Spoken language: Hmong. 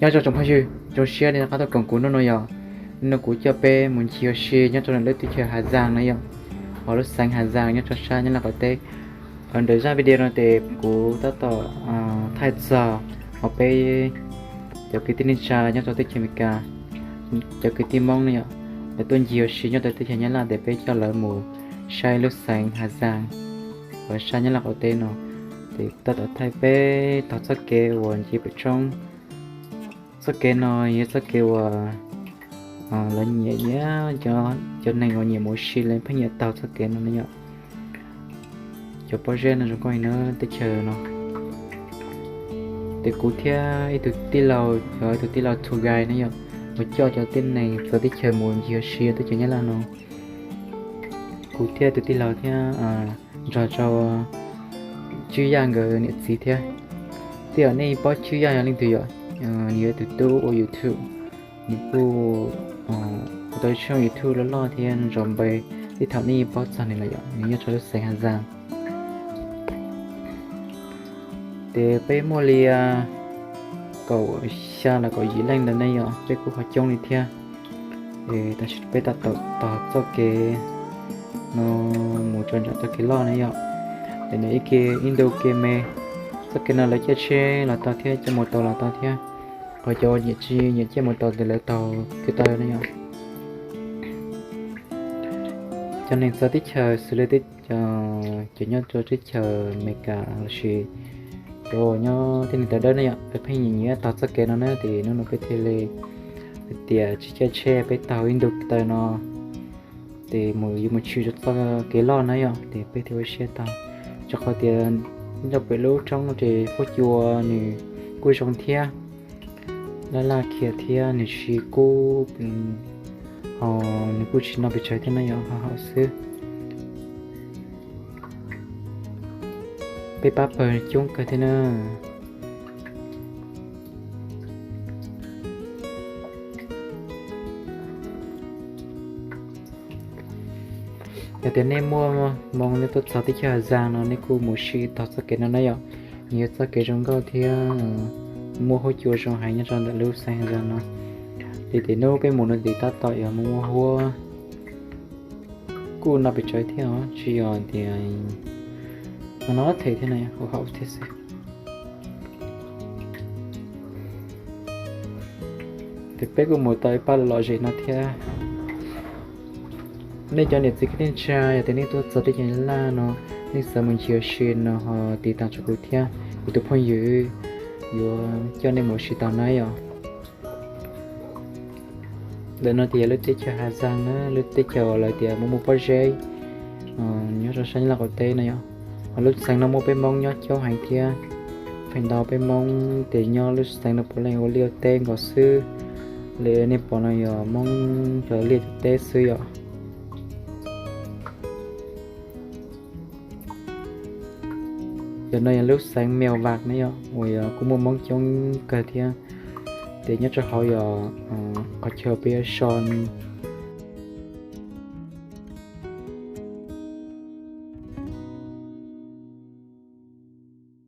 Nyob zoo tsoom phooj ywg, zoo siab li rov qab tuaj koom kuv hnub no yog, hnub no kuv coj peb mus ncig ua si nyob rau ntawm lub teb chaws Hà Giang na yom, hos lub xeev Hà Giang nyob rau sab Nyab Laj qaum teb. Ntawm zaj video no ces kuv tab tom thaij txog hos peb cov kwv tij neej tsa nyob rau teb chaws Amelikas, cov kwv tij Hmoob ne yom, lawv tuaj ncig ua si nyob rau teb chaws Nyab Laj ces peb coj lawv mus saib lub xeev Hà Giang uas sab Nyab Laj qaum teb no. Ces tab tom thaij peb taug txoj kev uas ncig pem roob, txoj kev no yog txoj kev uas lawv nyiam nyiam, cov neeg uas nyiam mus ua si lawv pheej nyiam taug txoj kev no ne yom. Cov pob zeb no zoo nkauj heev na teb chaws no. Ces kuv thiab ib tug tij laug, ib tug tij laug tour guide na yom, uas coj cov tib neeg txawv teb chaws mus ncig ua si teb chaws Nyab Laj no. Kuv thiab tus tij laug thiab nrog rau Tswb Yaj nkawd niam txiv thiab. Tej zaum nej paub Tswb Yaj yog leej twg yom? Nws yog tus tub ua YouTube, nws kuj ua tau ib tshooj YouTube loj loj thiab nws zov npe, tej zaum nej yeej paub txog nws lawm yom, nws nyob rau lub xeev Hà Giang. Ces peb muaj li kaum xya los kaum yim leej ntawd ne yom, peb kuj ho coob li thiab. Tab sis peb tab tom taug txoj kev no mus rau nram txoj kev loj na yom. Ces nws ib ke ib ntu ke me, txoj kev no lawv caij tsheb los tau thiab, caij mus tau los tau thiab. Ho cov uas nyiam tsis nyiam caij mus tau ces lawv taug kev taw na yom. Cov neeg txawv teb chaws xws li cov nyob rau teb chaws Amelikas lossis cov nyob tej neeg tawv dawb ne yom, lawv pheej nyiam nyiam taug txoj kev no na, ces hnub no peb thiaj li hais tias tsis caij tsheb, peb taug ib ntu kev taw no ces mus yuav mus tshwm rau txoj kev loj na yom, ces peb thiaj ua siab taug. Rau qhov tias nyob pem lub roob no ces huab cua nws kuj zoo thiab, laj laj khiav thiab nws tsis kub, ho nws kuj tsis no pes tsawg thiab na yom, ho haum xwb. Peb pab pawg coob kawg thiab na. Yog tias nej muaj hmoo nej tuaj txog teb chaws Hà Giang no nej kuj mus sim taug txoj kev no na yom. Nws yog txoj kev zoo nkauj thiab muaj huab cua zoo heev nyob rau ntawm lub xeev Hà Giang no. Ces hnub peb mus no ces tab tom yog muaj huab, kuj no pes tsawg thiab os, tsis yog tias no no them thiab na, haum thiab xwb. Ces peb kuj mus tau ib pab lom zem no thiab. Nej cov niam txiv kwv tij neej tsa, yog tias nej tuaj txog teb chaws Nyab Laj no, nej xav mus ncig ua si no ho tiv tauj rau kuv thiab, kuv tus phooj ywg yuav coj nej mus ua si tau na yom. Ntawm no ces yog lub teb chaws Hà Giang na, lub teb chaws uas lawv tias muaj muaj pob zeb nyob rau sab Nyab Laj qaum teb no yom. Ho lub xeev no muaj peb Hmoob nyob coob heev thiab. Feem ntau peb Hmoob ces nyob lub xeev no puav leej ua liaj ua teb nkaus xwb. Li nej pom no yog Hmoob cov liaj cov teb xwb yom. Cov no yog lub xeev Mèo Vạc na yom, uas yog kuj muaj Hmoob coob kawg thiab. Ces nyob rau hauv yog qhov chaw peb yuav so